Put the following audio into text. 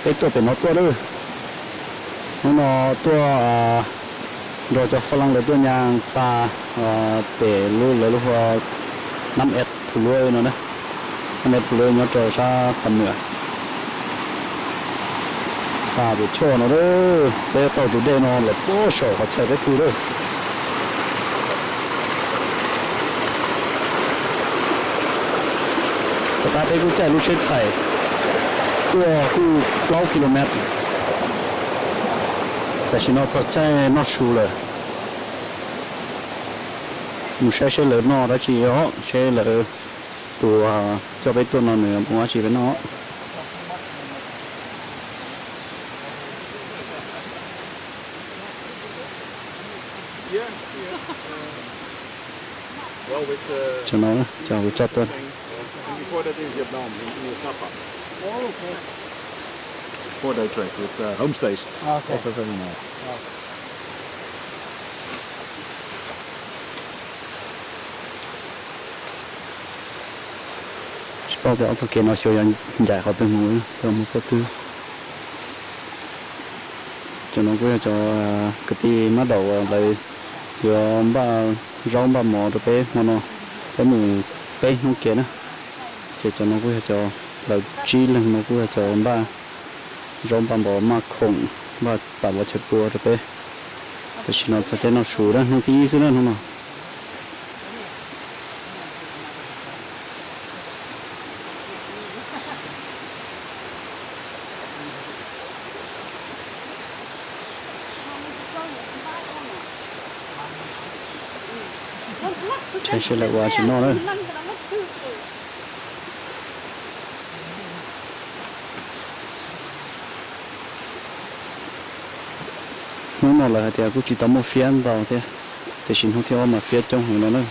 Peb tuaj pem no tuaj lawm. Hnub no tuaj nrog cov Faj Leej lawv tuaj nyas tas pem lub lawv lub hu ua Nam Eb Phu Luaj no na. Nam Eb Phu Luaj nyob rau sab Xam Nuas. Tas pem choj no lawm, peb taug tus dej no lawm puag saum qhov chaw peb pw lawm. Tom qab peb kuj caij lub tsheb thaim tuaj kuj plaub kilomev. Tam sim no txog caij noj su lawm. Mus saib seb lawv noj dab tsi os, seb lawv tus coj peb tuaj no nws muab dab tsi peb noj. Cov no cov kuv coj tuaj. Tsis paub tias ob txoj kev no xyov yuav ncaim qhov twg mus, yuav mus txoj twg. Cov no kuj yog cov kwv tij mab daum uas lawv yuav npaj zaub npaj mov rau peb hmo no, peb mus peb hnub kev na. Ces cov no kuj yog cov, lawv tsib leeg no kuj yog cov npaj zaub npaj mov maj khoom npaj pam vov chaw pua rau peb. Tam sim no txog caij noj su na, hnub thib ib xwb na hnub no. Saib seb lawv ua tsis noj na. Hnub no lawv hais tias kuj tsis tau muaj fiab ntau thiab, tiam sis hnub thib ob mas fiab coob heev no na.